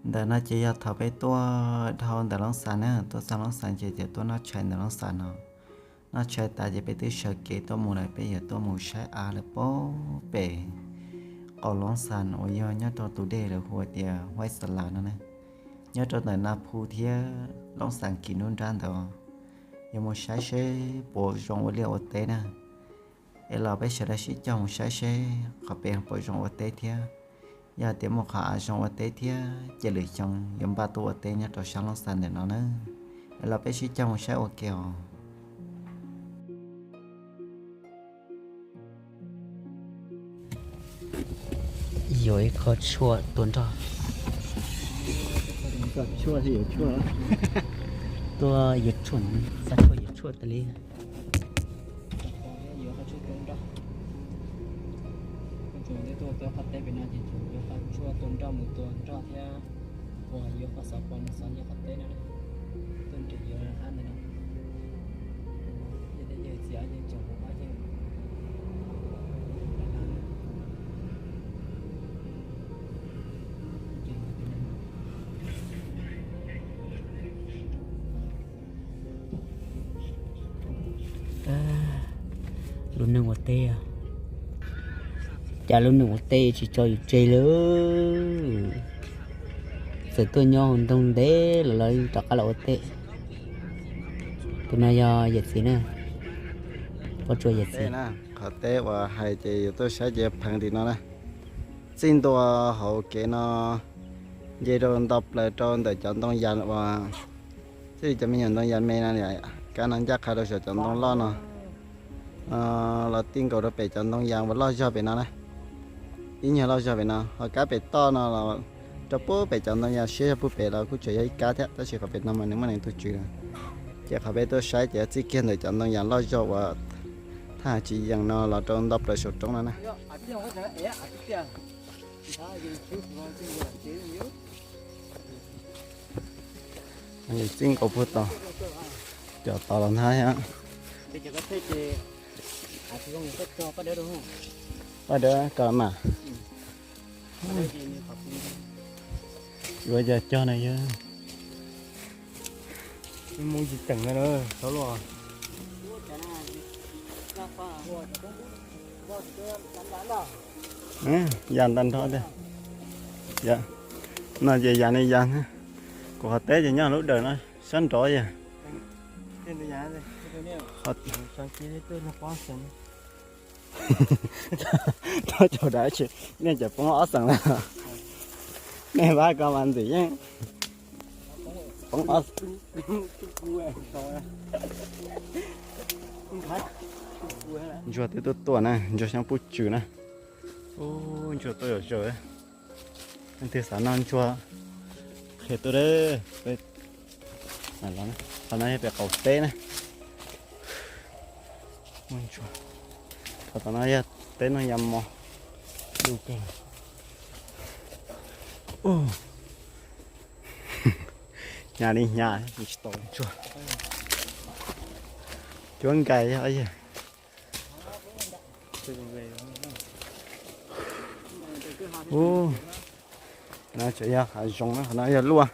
Ntawm no ces yog thaum peb tuaj dhau ntawm Loob Xas na, tuaj txog Loob Xas ces, ces tuaj noj tshais ntawm Loob Xas no. Noj tshais tas ces peb twb sawv kev tuaj mus lawm, peb yuav tuaj mus saib av lawm pem qaum Loob Xas uas yog nyob rau tus dej lawv hu tias Huaib Xas Las no na. Nyob rau ntawm Naj Phu thiab Loob Xas Kis nruab nrab ntawd, yuav mus saib seb puas zoo ua liaj ua teb na. Es los peb sawv daws sib cog mus saib seb qhov pem puas zoo ua teb thiab. Yog tias muaj qhov av zoo ua teb thiab ces lwm xyoo yuav npaj tuaj ua teb nyob rau sab Loob Xas ntawm no na. Es los peb sib cog mus saib ua ke os. Yuav ib qho tshuaj tua nroj. Tuaj yuav tshuaj, xa tshuaj yuav tshuaj tas li. Yuav qhov tshuaj tua nroj. Tuaj qhov teb pem no ces yuav qhov tshuaj tua nroj mus tua nroj thiab ua yuav qhov xov pos mus xov nyiaj qhov teb no. Tuaj nres yuav hab ntawm no. Yog tej yawg txiv yeej tsoom mus ob yeej. Lub neej ua teb, cas lub neej ua teb tsis tso yus tseg li. Txawm tuaj nyob hauv nroog ntev los los rov qab los ua teb. Tus no yog yawm txiv na, Pob Tsuas yawm txiv. Qhov teb uas hais ces yus tuaj saib ces pheev tim no na. Txij ntua hauv kev no nce rau nto plaws rau ntawm cov ntoo yas uas, txij li cov me nyuam ntoo yas me no, kab no ncaj qha rau saum cov ntoo loj no, los ti nkaus rau pem cov ntoo yas uas loj zog pem no na. Ib nyuag loj zog pem no, ho kab pem toj no los rau puag pem cov ntoo yas siab zog puag pem los kuj tseem yog ib kab thiab, tab sis qhov pem no mas nws muaj nws tus tswv na. Ces qhov peb tuaj saib ces txij kiag ntawm cov ntoo yas loj zog uas thaj tsis yees no los rau nto plaws saum roob no na. Txij nkaus puag tod, cov tod los ntag. Paj dawb ko mas, yuav yog cog na yog. Mus tsis teem na, tau luaj. Yas ntag nrho tiag. No ces yas ne yas, kuv qhov teb ces nyob lub dawm no sab nrov yog. Tau caum dav tsis, nej cov poob ob xeem na. Nej pab ko mas ntxim yeej poob ob. Ntsuag twb tuaj tuaj na, ntsuag xyoob pub tswm na. Ub, ntsuag tuaj yam zaws. Leej twg xav noj ntsuag qhia tuaj. Qhov no yog pem qaum teb na. Muaj ntsuag. Qhov tom no yog teb no yam mos. Du kawg. Hnyav li hnyav tsis tau ntsuag. Cuab nkais yog yog. Ub, no tseem yog hav zoov na, qhov no yog luaj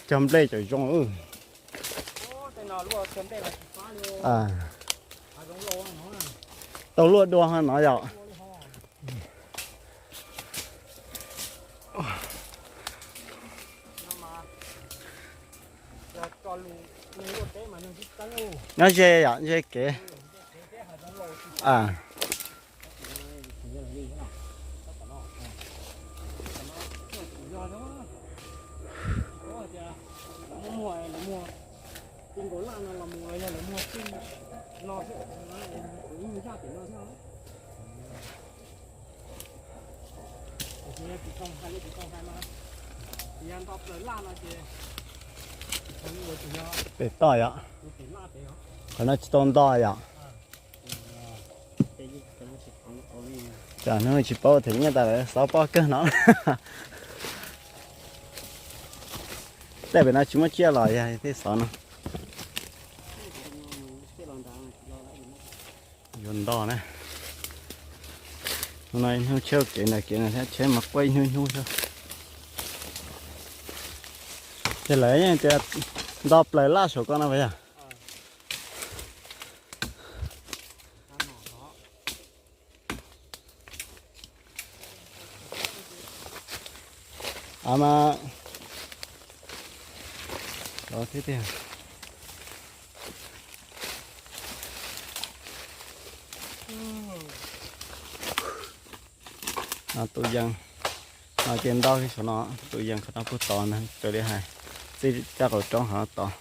cog nplej cov zoo. Tau luaj dua ho no yom. Nyob ze yom, ze kev. Pem toj yom. Qhov no tsis tau nto yom. Tsam hnub tsis paub them nyiaj tas lawm, xov pob kawg no. Tej pem no tsis muaj tsiaj los yog tej xov no. Yuav nto na. Hnub no ib hnub tsheb ua kev ntawm kev no thiab tsheb mas quaj ib hnub hnub xwb. Ces lawv yeej tias nto plaws laj saum ko no puas yog? A mas, thiab tiag. No tus yees, no ces nto kiag saum no, tus yees qhov no puag tod ntag, raws li hais, txij caj qaum roob qhov no tod.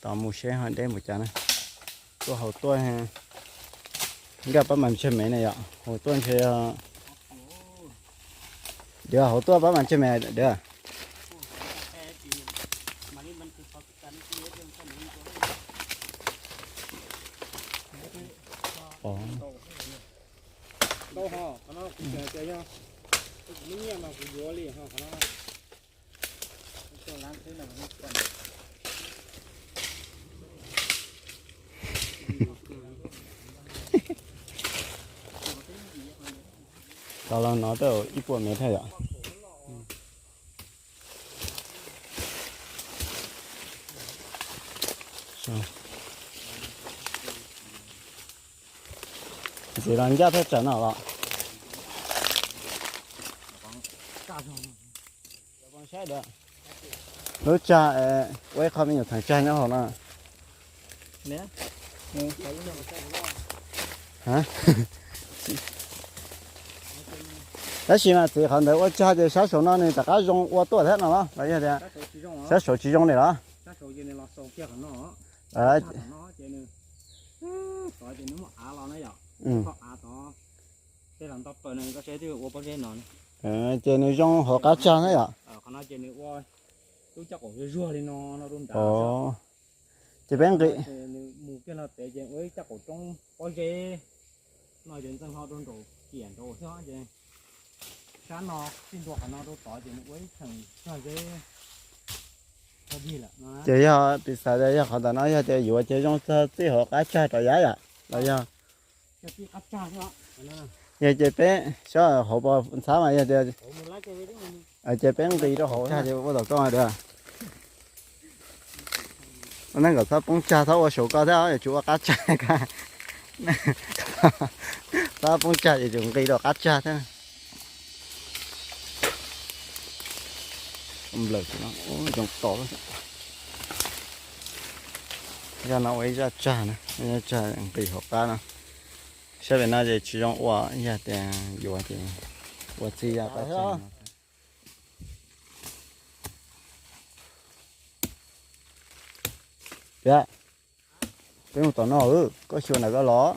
Tos mus seb ho deb npaum cas na. Tuaj hauv tuaj, nkaj pab mas ntseg me na yom, hauv tuaj ntshe, dwb hauv tuaj pab mas ntseg me dwb. Tos los no twb ib puas mev thiab yom. Ntxiv los ncaj thaj tsam no los. Lub tsag, ua ib qho me nyuam theem tsag nyob hauv no. Tab sis mas txiv qhov ntawd ua tsag ces sab saum no nws rov qab zoo ua tuaj thiab no los los yog tias sab saud tsis zoo li los? Ces nws zoo hauv qab tsag na yom? Ces peb nqis, mus kiag no pem ces ua ib caj qaum roob pob zeb no ces ntxeev hlo rau nraum ciam nraud xwb ces sab no txij ntua qhov no rau tod ces nws ua ib cheem tsag zeb. Ces yog piv xam tias yog qhov ntawm no yog tias yuav ces zoo txog txij hauv qab tsag rov yav yom los yog? Yog ces peb saib hauv paus ntxhab mas yog tias, ces peb nqis rau hauv tsag ces ua tom koj dua. Ua neej kom txhob poob tsag, txhob ua saum koj thiab, yuav tsum ua qab tsag ko. Txhob poob tsag ces tsum nqis rau qab tsag thiab. Nplawm no zoo to. Zaj no ua ib zaj tsag na, zaj tsag nqis hauv qab no. Saib pem no ces tsis zoo ua, yog tias yuav ces ua txij zaj qab tsag no. Tiag, peb mus tom no, koj xyuas ntawm koj los.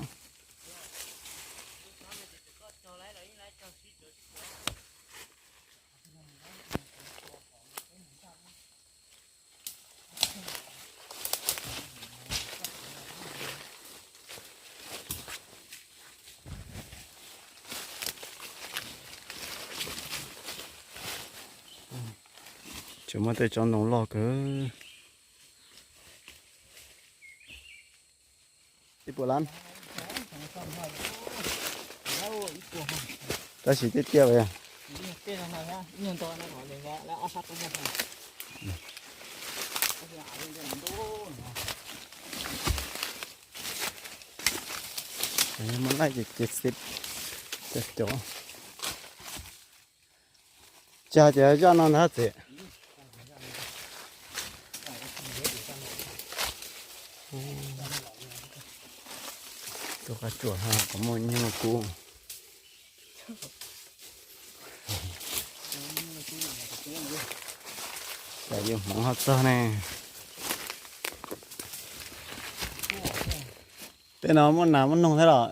Tseem muaj tej tsob ntoo loj kawg. Ib puas lab. Tab sis tiaj tiaj li. Muab laij ces ces xib cov. Tsag ces zaj no ntag txiv. Tus qab tsuas ha kom muaj nyiaj muaj kub. Cas yus hmoov ho txog ne. Tej no muaj nas muaj noog thiab los?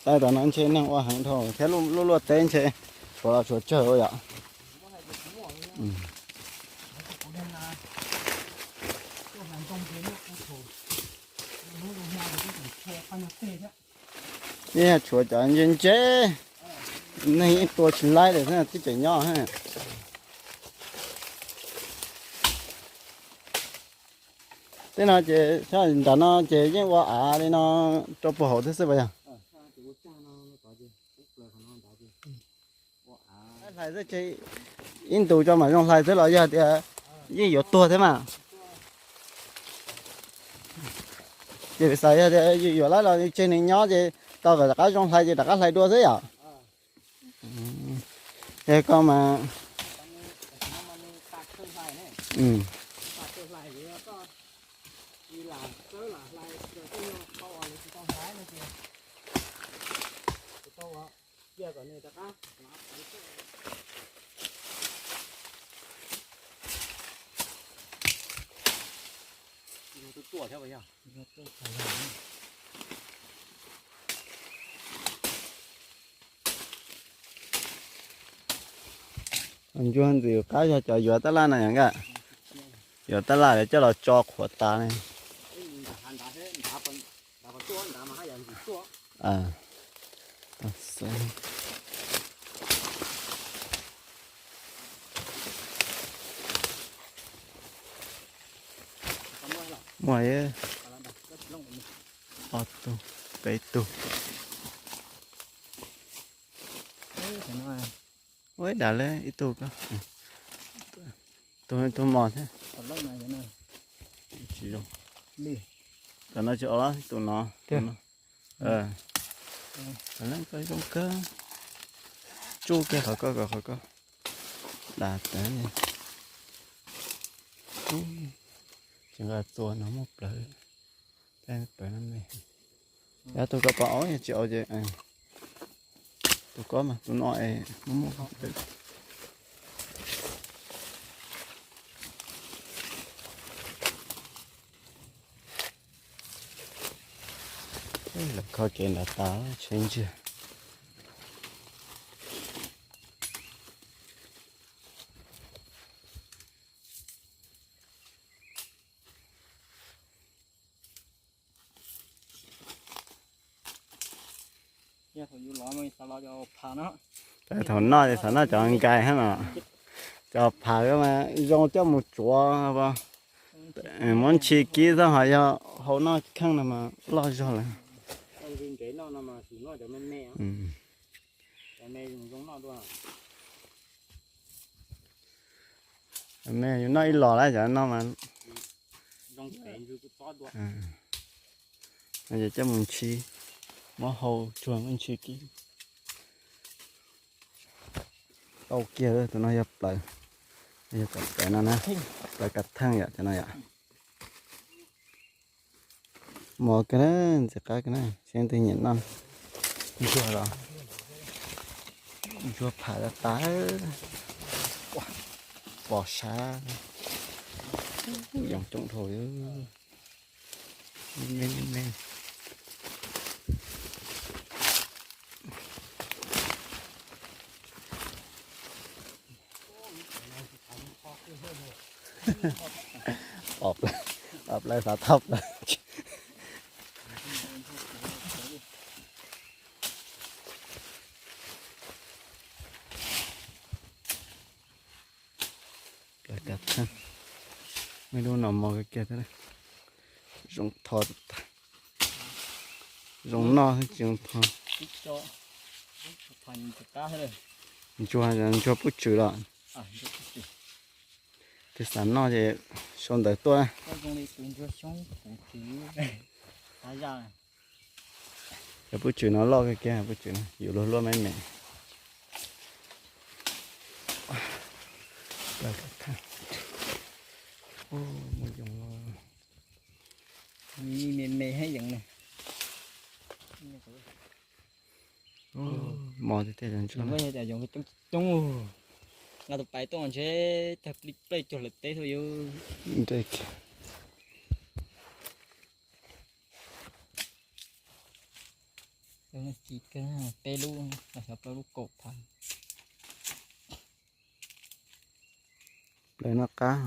Tej tom no ntshe neeg ua heev dhau thiab, luaj luaj teb ntshe tshuav los tshuav tsawg ua yom. Ib tshuav cov ntse ntse, neeg yeej tua tsis laib li thiab twb tseem nyob. Tej no ces nram no ces yeej ua av li no rau puag hauv thiab xwb puas yog? Hlais xwb, tseg ib ntus tso mam zoo hlais xwb los yog tias yeej yuav tuag thiab mas. Ces xav yog tias yuav yuav lawm los tseg nws nyob ces tau kom rov qab zoo hlais ces rov qab hlais dua xwb yom. Es koj mas, Ntsuag ntxim qab yog cov yuav tab laj na yom nkaj. Yuav tab laj coj los tso qhuav tas ne. Muaj ob tug, peb tug. Ua ib dav li ib tug ko. Tus tus mos thiab. Tsis zoo. Cov no tsis ua los tus no. Tus no. Leej koj zoo kawg. Tsuj kiag qhov koj kom qhov koj dav tawv. Tsis nqa txuas no muaj plawv. Plawv no me. Yog tus koj pom os, yog tsis ua ces tus koj mas tus no es muaj muaj. Lawv kho kev nrad tas tsheb ntsiag. Thaum noj ces xav noj cov nkais hab no. Cov phav mas zoo coj mus tsuav, muab ntshis kib xwb, ho yog hau noj kheej no mas loj zog lawm. Me yus noj ib los lawm cov no mas. Coj mus ntshis, muab hau tsuag muab ntshis kib. Tau kiag, tus no yog plaws, yog plaws no na, plaws kav theej yom, cov no yom. Mos kawg na, ntxim qab kawg na, seb leej twg nyiam noj. Ntsuag los, ntsuag pham tas tas, pom sab, yoov coob dhau. Me me me. Pom plaws, xav thoj plaws. Plaws kav theej, me lub no mos kiag thiab. Zoo tho, zoo noj tsis zoo tho. Ntsuag, ntsuag pub tswm los. Twb xav noj ces sau ntawv tuaj. Cov pub tswm no loj kawg kiag, pub tswm no yus luag luaj me me. Me me heev yees na. Mos tiag tiag, coob coob. Nqa tus pais tuaj ntshe tag plig plej cuag lawm teb xwb yus. Ci kawg, peb lub, xyov plaub lub kaum phav. Plaws no qab.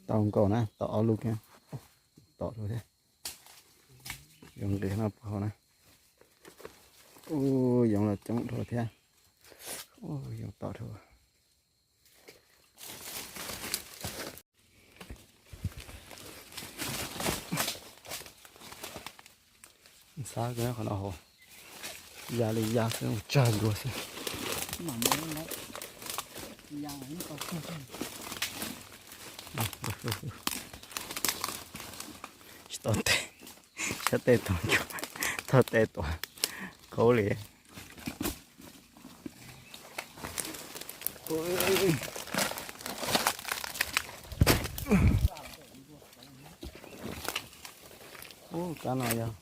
Tau nkaus na, tau ob lub kiag, tom lub thiab. Yuav nqis no puag hauv na. Ub, yoov los coob dhau thiab. Ub, yoov tom dhau. Xav qhov no hauv, ya li ya xwb, tsag dua xwb. Tsis tau tej, sab tej tau, tau tej tuaj khaub li. Ub, kab no yog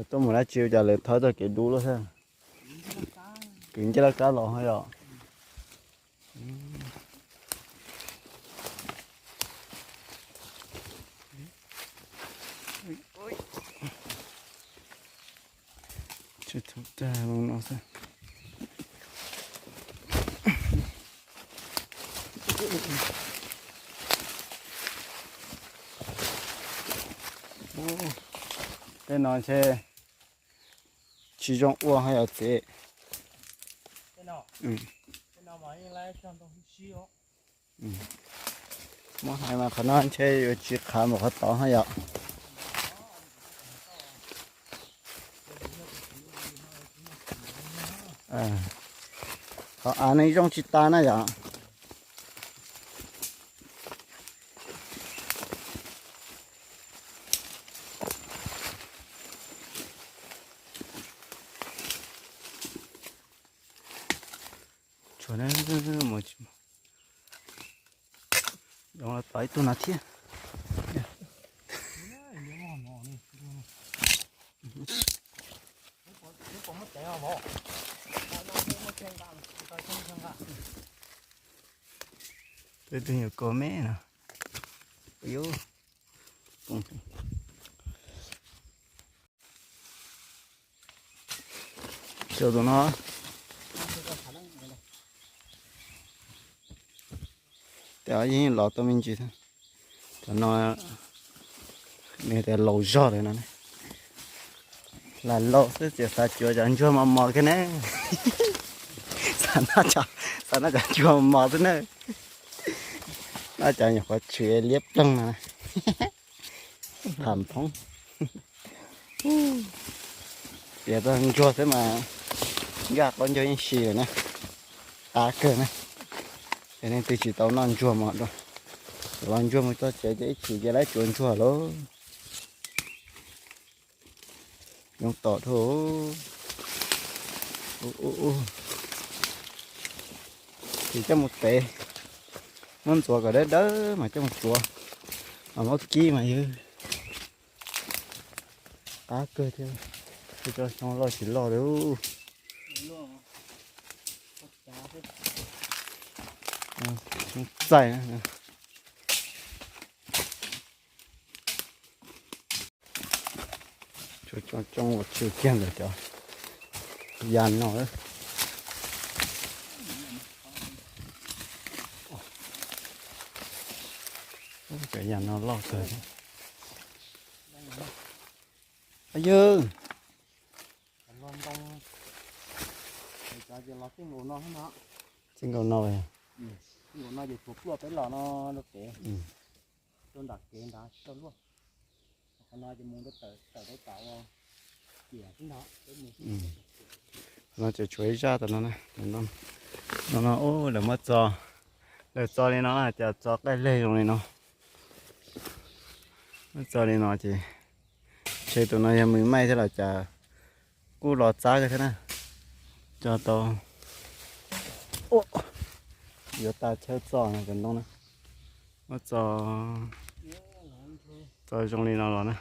tuaj mus dab tsi cas lawv thawb txoj kev dub lawm thiab. Kwv ncej laj kab los yom. Tsis tau tag no xwb. Tej no ntshe tsis zoo ua ho yog txiv. Muab hais mas qhov no ntshe yuav tsis qhav npaum qhov tod ho yom. Qhov av ne zoo tsis tas na yom. Tshuav na, mus tau ib tug no thiab. Twb twg nyuam kua me no. Cov tus no, tes yeej los tau me ntsis thiab. Cov no nws tias laus zog lawm no ne. Lam laus xwb txiav xav cuav cov ntsuag mos mos kiag ne. Xav noj cov, xav noj cov ntsuag mos mos xwb na. Noj cov nyuam qhuav tshwm liab ploog no. Tham phoob. Piav txog ntsuag xwb mas nkaj qaub ncaug yeej si lawm na. Qab kawg na. Ces leej twg tsis tau noj ntsuag mas los ntsuag mus txog tsev ces ib chim ces lawv cuav ntsuag lauj. Yoov tom dhau. Ub, ub, ub. Ces coj mus tev, muab ntxuav kom dawb dawb mas coj mus cuav, mas muab kib mas yog qab kawg thiab. Tsis tau xyoo loj tsis loj li. Xyoo txaij na. Coob coob ua tshwm kiag ntawm cov yas no. Cov yas no loj kawg thiab. Yog, txij nkaus no, no ces tshuav pluaj peb los no rau kev, rau nram kev nrad tsis tau luaj. Qhov no ces mus rau tawm rau tom ua ciam xwb ntag. No ces tshuav ib zaj tom no na. No no, ub, lawv muab txo, lawv txo li no na, cas txo qaij leg zoo li no. Muab txo li no ces ntshe tus no yog mws maij thiab los cas kuj los txab kawg thiab na. Tso tau, yuav tas chaw txo no cov ntoo na. Muab txo, txo zoo li no los na.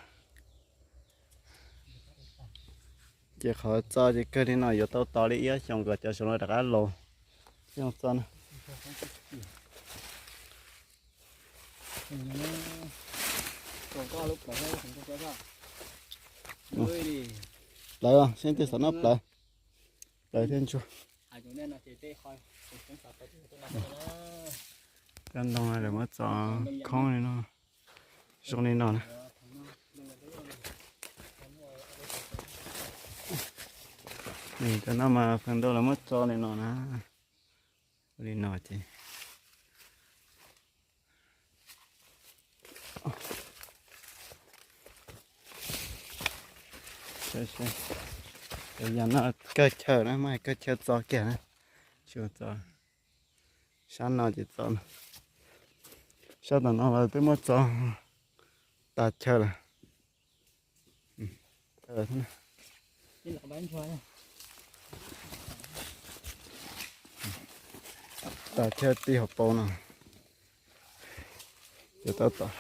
Ces qhov txo ces kawg li no yuav tau tos li ib ob xyoos kom cov xyoo no rov qab los. Xyoo txo na. Plawv, seb twg xav noj plawv. Plawv thiab ntsuag. Cov ntoo lawv muab txo khoob li no, zoo li no na. Cov no mas feem ntau lawv muab tso li no na. Li no ces cov yam no kawg chaw na, muab kawg chaw txo kiag na. Tsis txo, sab no ces txo, sab tom no los twb muab txo tas chaw lawm. Tas chaw ti hauv paus no. Ces tau tom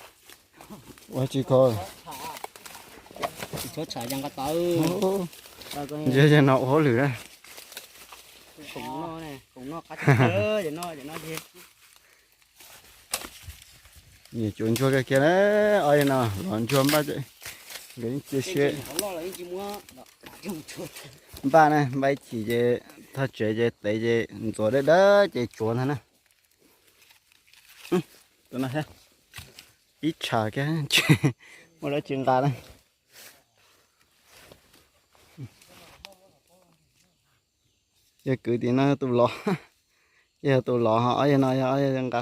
ua tsis kho. Ntshe yog no ua hauj lwm na. Nyiam cuav ntsuag kawg kiag na. Ob yam no los ntsuag npaj, nkawd yeej cia siab. Npaj na, npaj ib chim ces thaj tsev ces tev ces ntxuav dawb dawb ces tsuav ntag na. Tus no ib tshav kiag, muaj dab tsi nqa na. Yog kwv tim no yog tus lov, yog tus lov ho ob yam no yog ob yam nqa.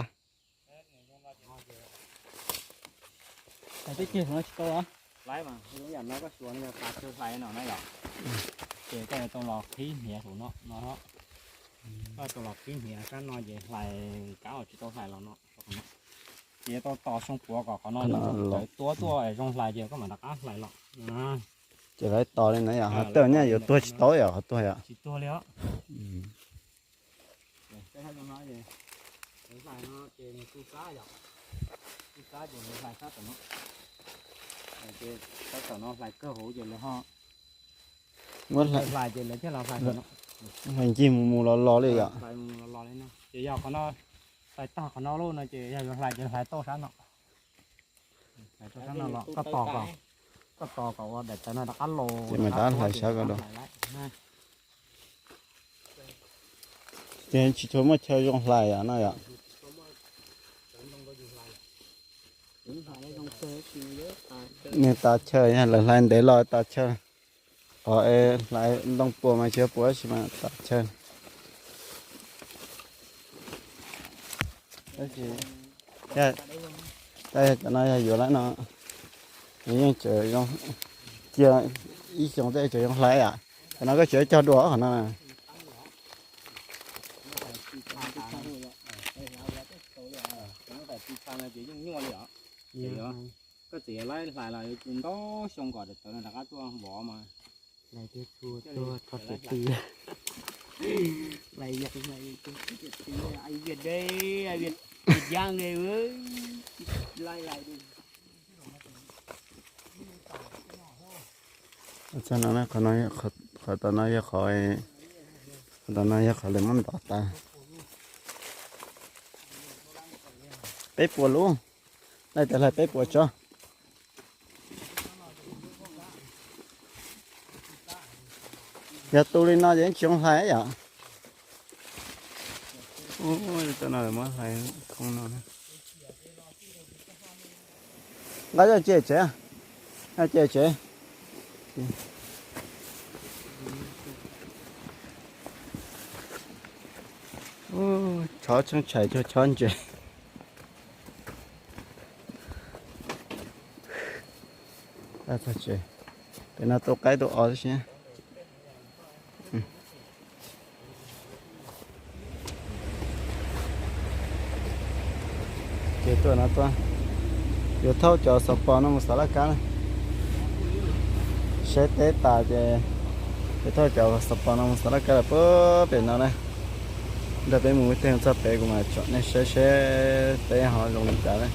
Tib ceg no tsis tau. Laib mas zoo yam no koj xyuas no yog tas chaw hlais no na yom. Ces koj yuav tau los qhib hniav saum no no. Koj tau los qhib hniav sab no ces hlais kab los tsis tau hlais los no. Ces yuav tau tos xyoo puav kom qhov no rawv tuab tuaj zoo hlais ces koj mam rov qab hlais los. Ces lawv tos li na yom, ho tej nyaj yuav tuag tsis tau yom, qhov tuag yom. Tsis tuag li os. Hlais no ces nws tu sab yom, tu sab ces lawv hlais sab tom no. Ces sab tom no hlais kawg hauv ces lawv ho muab hlais, hlais ces lawv thiaj los hlais no. Hlais ncig mus mus los los li yom. Hlais mus los los li no ces yog qhov no, hlais tag qhov no lawm no ces yog yuav hlais ces hlais tau sab no. Hlais tau sab no los koj tos kom, koj tos kom ua daim tawv no rov qab los ces mam rov qab hlais sab ko. Ces tsis tshua muaj chaw zoo hlais yom no yom. Nws tas chaw, lawv hlais ntev los tas chaw. Qhov es hlais ntoo puas mas tsis puas tab sis mas tas chaw. Tab sis cov no yog yuav lawm no, nws yeej tseem zoo, cia ib xyoo tej tseem zoo hlais yom. Cov no koj tseem cog dua qhov no. Koj txiv laib hlais los yuav ntau xyoo kom daim tawv no rov qab tuaj vov mas. Hlais tiag txhua tuag txog tiam twg. Hlais yam hlais tiag tiag, ai Việt đây, ai Việt, Việt Giang đây, hlais hlais đi. Txog no, qhov tom no yog qhov, qhov tom no yog qhov lawv muab ntov tas. Peb puas lub, laij tas hlais peb puas tso. Yog tu li no ces tsis zoo hlais yom. Ub, no muab hlais khoob no. Nqa coj cia tsev, cia tsev. Ub, chob tsheej tshais cuag chob ntses. Txog tsev, pem no tu qaib tu os tib si. Ces tuaj no tuaj, yuav thauj cov xov pos no mus xov laj kab na. Saib teb tas ces yuav thauj cov xov pos no mus xov laj kab lawm puag pem no na. Nrog peb mus ib teg txog pem kuv mam tsom nej saib seb teb ho zoo li cas na.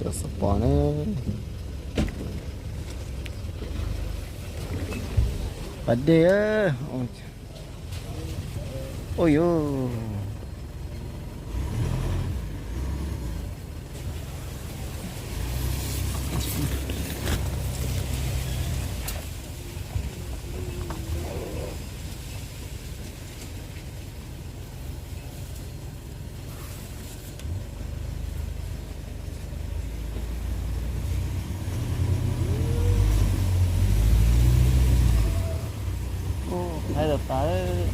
Cov xov pos ne. Pas dej. Ui yus.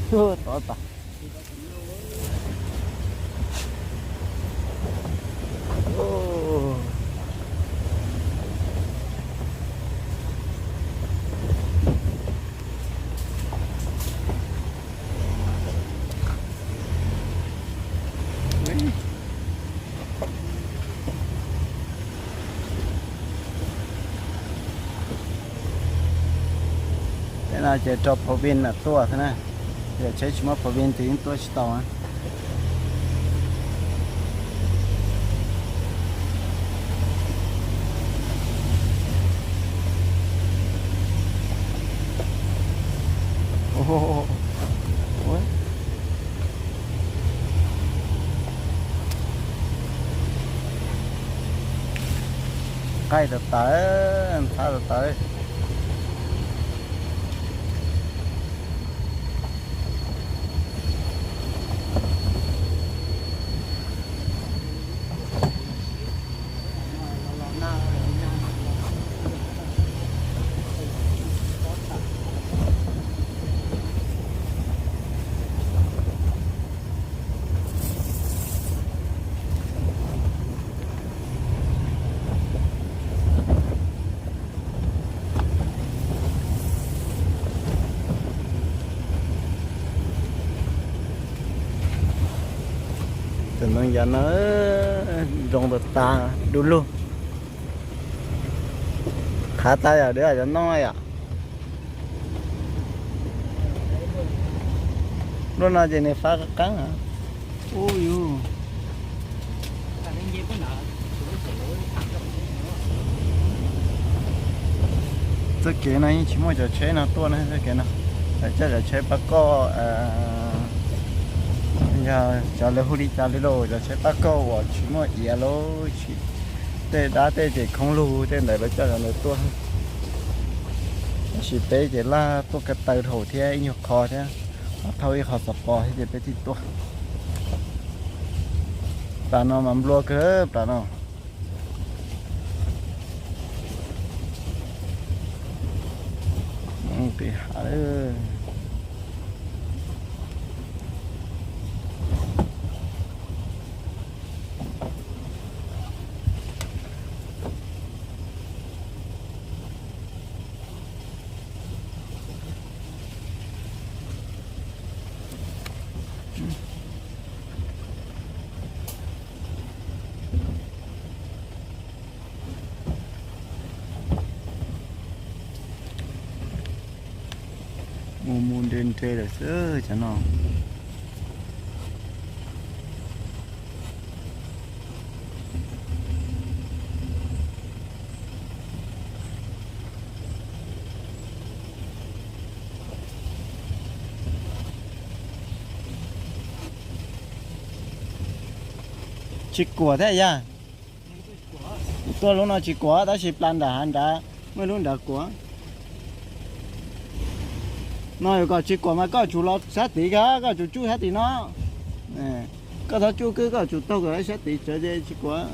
Tod tas. Tej no ces rau phov vin na tuaj xwb na. Yog tsheb tsis muaj phov vin ces yeej tuaj tsis tau na. Nqaij tas tas, ntxhab tas tas. Tus ntoo yam no zoo tas tas du lug. Qhav tas yom, deb cov ntoo yom. Lub no ces nws fab qab qab. Ub yus. Txoj kev no yeej tsis muaj cov tsheb no tuaj na, txoj kev no lawv coj cov tsheb pab koj, yog cov lawv hu li cas li lauj, cov tsheb pab koj uas tsis muaj iav lawm, tsis, tej dab tej ces khoob lug tej ntawd lawv coj cov ntawd tuaj. Tab sis peb ces laj tuaj ko taw dhau thiab ib nyuag qho thiab, thauj ib qho xov pos thiab ces peb thiaj tuaj. Plas no mas nplua kawg plas no. Qis hav. Mus mus nres nres lawm xwb cov no. Tsis kuam thiab yog? Tuaj lub no tsis kuam tab sis plas nram hav nrad muaj lub nrad kuam. No yog kom tsis kuam mas koj tsum los sab tid, koj tsum tsuj sab tid no. Koj txhob tsuj kawg, koj tsum taug kom sab tid tsav ces tsis kuam.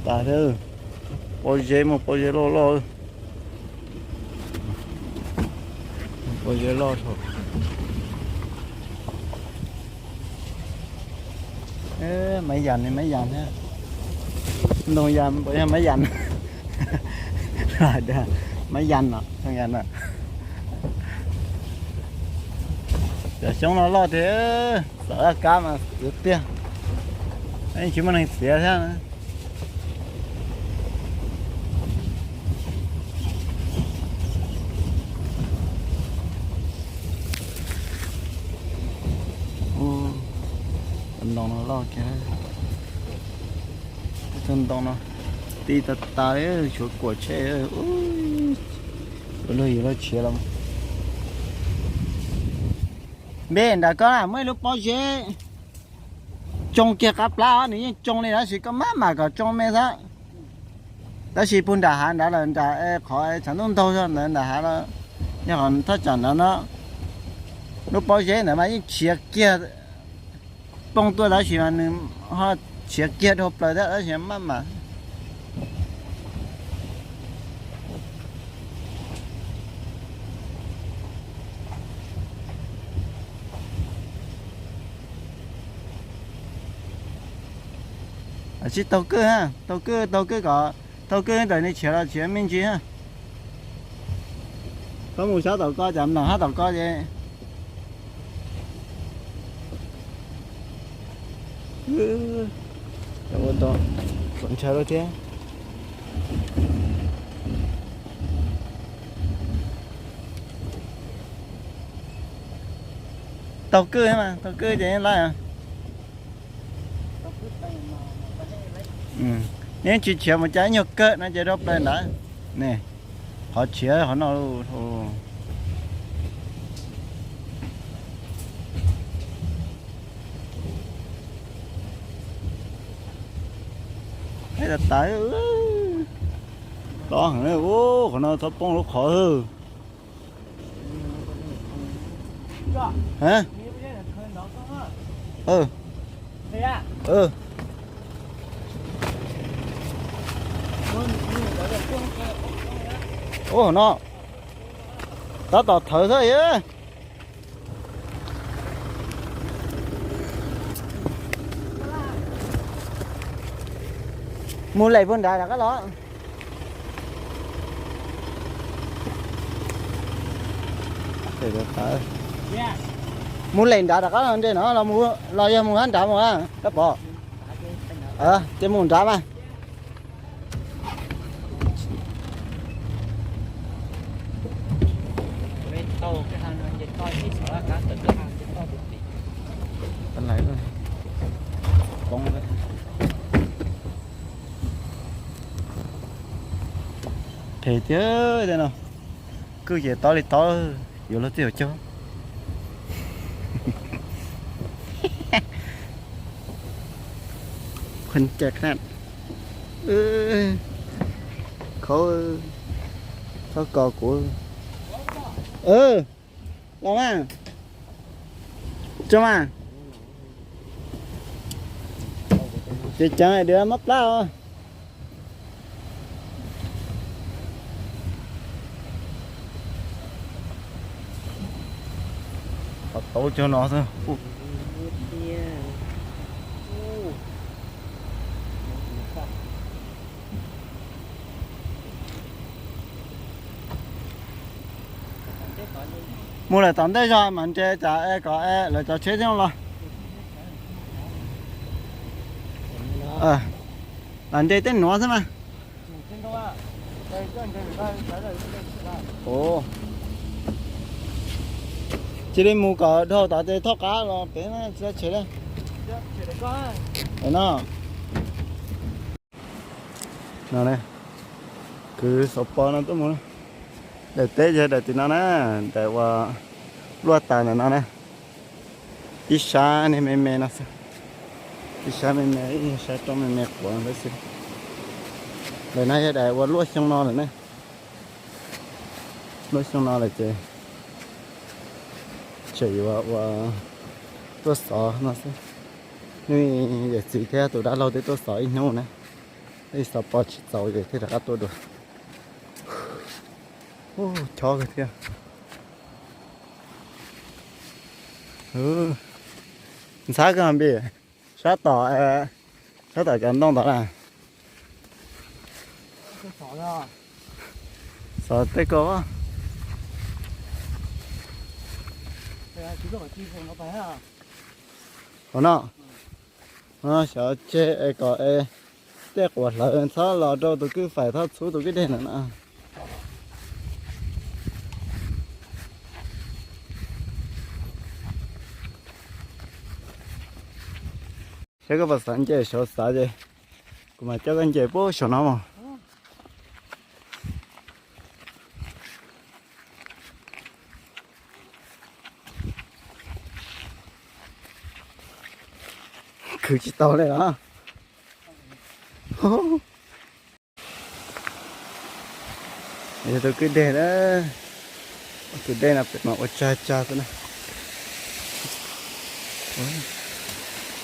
Tas, pob zeb, muaj pob zeb loj loj. Pob zeb loj dhau. Maiv yas ne, maiv yas thiab. Ntoo yas, yog maiv yas. Maiv yas no, ntoo yas no. Cov xyoob no loj tiag, xav laj kab mas txiav tiag. Tsis muaj neeg txiav thiab. Ntoo no loj kiag. Tus ntoo no ti tas tas li, tshuav kuam tsheb. Ua luag yus laj tshiav los. Npe nram koj muaj ib lub pob zeb tsoo kiag qab plab, nws yeej tsoo li tab sis koj maj mam kom tsoo me xwb. Tab sis puag nram hav nrad lawm, nram qhov tshav ntuj ntaug ntawd nram hav, yog qhov thaj tsam ntawd no, lub pob zeb ntawd mas yeej tshiav kiag poob tuaj tab sis mas nws ho tshiav kiag dhau plaws thiab tab sis maj mam. Tsis taug kwj ha, taug kwj, taug kwj kom, taug kwj ntawm nej tshiav los tshiav me ntsis ha. Koj mus sab tom ko, cas mloog sab tom ko ces. Ua tau, txaus ntshai lawm thiab. Taug kwj mas, taug kwj ces laij. Neb tsis tshiav mus cas ib nyuag kawg no ces rau plaws ntawd ne. Qhov tshiav qhov no. Tab tab, tob heev, qhov no txhob poob lub qhov. Ub, no tab tom thawv xwb. Mus lem puag nrad rov qab los. Mus lem nrad rov qab los ntej no los yog mus hab nrad mus, koj pom. Ces mus nrad mas. Phem tiag tej no, kwj ces tob li tob, yuav luag txij yuav cog. Khaub, txhob kos kuv. Los mas, tso mas. Ces ceev dua mob plab os. Qhov tau cov no xwb. Mus lawm tom ntej zog mas nres tas es kom es lawv cov tsheb thiaj los. Los nres tej nuav xwb mas. Cia li mus kom dhau tas ces thoj qab los pem tsis tau tshem li. No, no, kwv xov pos no tuaj mus. Daim teb yog daim tim no na, daim uas luaj tas ntawm no na. Ib sab niag me me no xwb, ib sab me me, ib sab roob me me quav ntawd xwb. Daim no yog daim uas luaj xyoo no lawm ne. Luaj xyoo no lawm ces tseem yuav ua tuaj xov no xwb. Nws yawm txiv thiab tus dab laug twb tuaj xov ib hnub na, ib xov pos tsis txaus ces thiaj rov qab tuaj dua. Chob kawg thiab. Ntxhab kawg npis, sab tom, sab tom cov ntoo tod na. Xov tej ko. Qhov no, xyov tseg es kom es tej quav hlawv txhob los rau tus kwj faim, txhob txhub tus kwj deg ntawd na. Saib koj puas xav nce saum xav ces kuv mam coj koj nce puag saum no mus. Khwv tsis tau li os. Yog tus kwj deg na, tus dej no pem mas ua tsag tsag xwb na.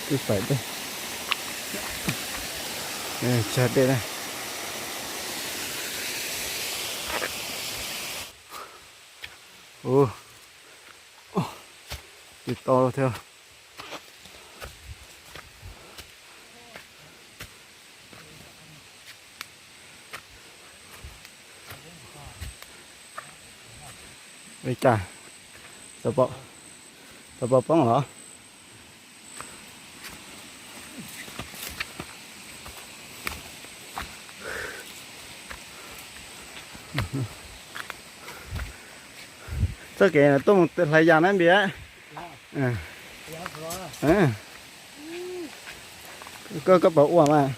Kwj faim dej, tsag dej na. Ua, tsis tau thiab. Li cas? Tau pom poob los? Txoj kev tuaj mus hlais yas na Npias. Koj, koj puas ua mas?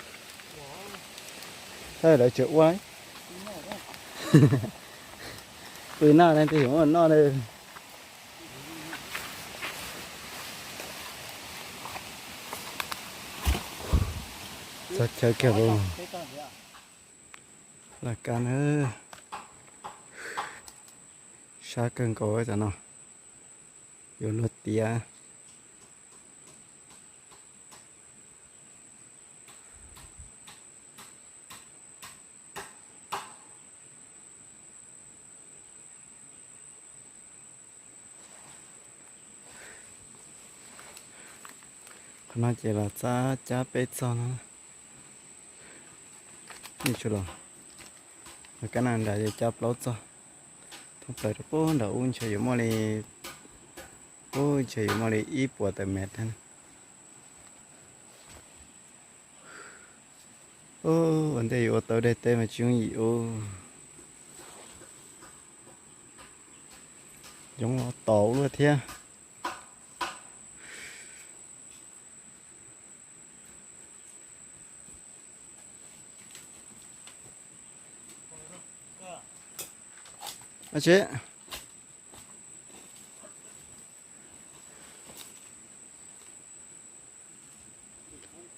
Lawv tseem ua. Pw noj ne, twb yuav ua noj ne. Txog chaw kiag los. Laj kab na. Sab kawg nkaus tam no. Yuav luag tiav. Qhov no ces los txab cab peb txog no. Nim tsuas los, los kab na nram ces cab plaub txog. Thoob plaws rau pem nram ub ntshe yuav muaj li, ub ntshe yuav muaj li ib puas tawm mev thiab. Ua ntej yuav ua tau dej teb mas tsis yooj yim ub. Yoov los tau luaj thiab.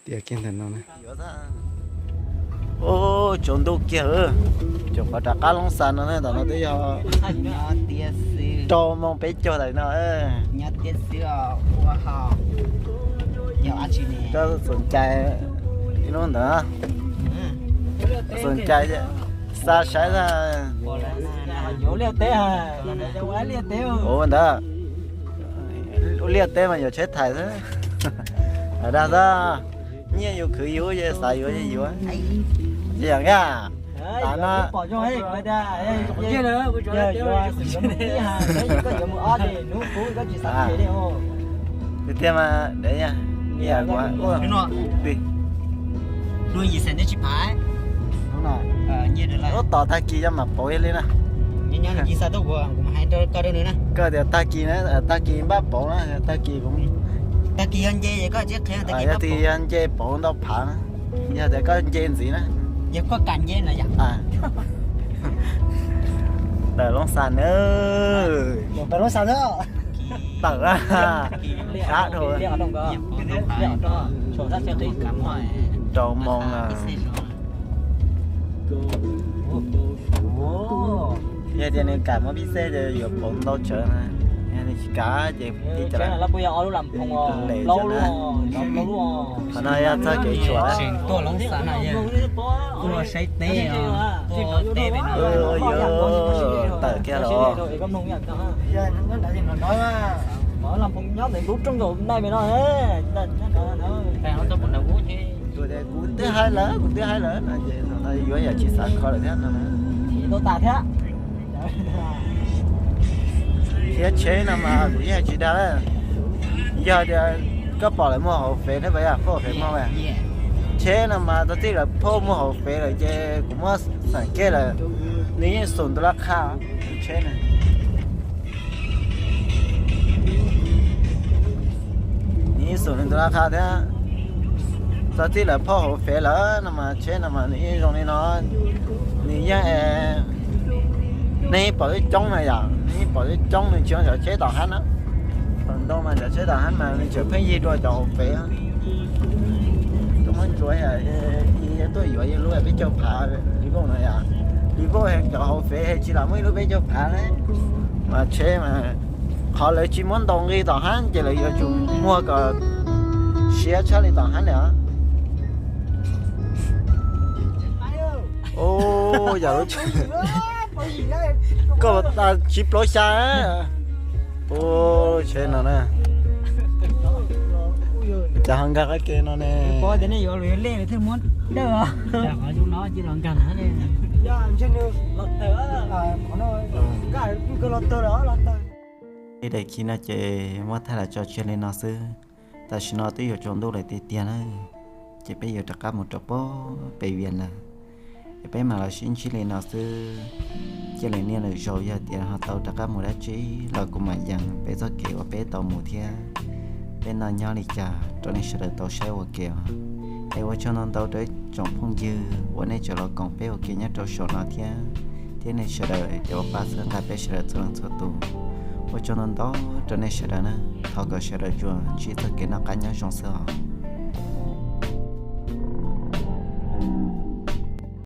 Tiav kiag ntawm no na. Ub, tsaus ntuj kiag, tseem qhov rov qab Loob Xas no ne, tam no twb yog rau moos peb caug tam no. Koj xom cai ib lub ntawd, xom cai xa saib ua ntawd, ua liaj teb mas yuav tsheb thais xwb. Dag xwb, nyiaj yus khwv yus, xav yuav ces yuav. Tsis yog nka, tas no. Tiag tiag mas dev, ib yam kuv, lub tom tag kis yog mam pauv li na. Koj tias tag kis na, tag kis npaj pauv na, tag kis kuv, yog tias yog nce pauv ntau phav na, yog tias koj nce ntxiv na. Tawm Loob Xas na, tawm sab dhau, rau moos na. Yog tias nws kam muab pib xej ces yuav pauv ntau tsawv na, yog nws tsis kam ces pib cov lem na. Qhov no yog txog kev tshuam. Yuav tawm kiag los. Kuv twb hais lawm, kuv twb hais lawm no ces yuav yam tsis xav kho lawm thiab no. Khiav tsheb no mas kuv yeej tsis dag lawm. Yog tias koj pom lawv muag hauv fev thiab pas yam phauj hauv fev muag, tsheb no mas tau txij lawv phauj muag hauv fev lawm ces kuv muab xeem kiag lawm, nws yeej xum ntu lab qha tsheb na. Nws yeej xum nws tus laj qha thiab. Txog txij lawv phauj hauv fev lawm no mas tsheb no mas nws yeej zoo li no. Nws yeej, nej yeej pom coob coob na yom, nej yeej pom coob coob nws tsis zoo cov tsheb tom hab na. Feem ntau mas cov tsheb tom hab mas nws tseem pheej yig dua cov hauv fev. Tuaj muab ntsuas, tuaj yuav ib lub peb caug phav li vauj no yom. Li vauj cov hauv fev tsis lam muaj ib lub peb caug phav na. Mas tsheb mas qhov lawv tsis muab ntaus nqi tom hab ces lawv yuav tsum muag kom siab tshaj li tom hab li os. Yam lub, koj tas tsib plaub xya. Ua tsheb no na, cas ho nkag qab ke no ne? Tias nej yuav los yog lej thiaj muab dawj os. Qhov zoo no cia los nkag na. Yog ntshe nws los tawm, qhov no, nkaj los tawm lawm, los tawm. Li daim khi no ces muab thaij los tso tseg li no xwb. Tam sim no twb yuav tsaus ntuj lawm tiag tiag na, ces peb yuav rov qab mus rau pem Vias Nas, es peb mam los sib ntsib li no xwb. Cia li niaj lwm zaus yog tias ho tau rov qab mus dab tsi los kuv mam yees peb txoj kev uas peb tau mus thiab peb noj nyob li cas rau nej sawv daws tau saib ua ke os. Es ua tsaug ntau ntau rau ib tsoom phooj ywg uas nej tseem los koom peb ua ke nyob rau saum no thiab, thiab nej sawv daws cov uas pab txhawb nqa peb sawv daws txhua leej txhua tus. Ua tsaug ntau ntau rau nej sawv daws na, thov kom sawv daws tsuas ntsib txoj kev noj qab nyob zoo xwb os.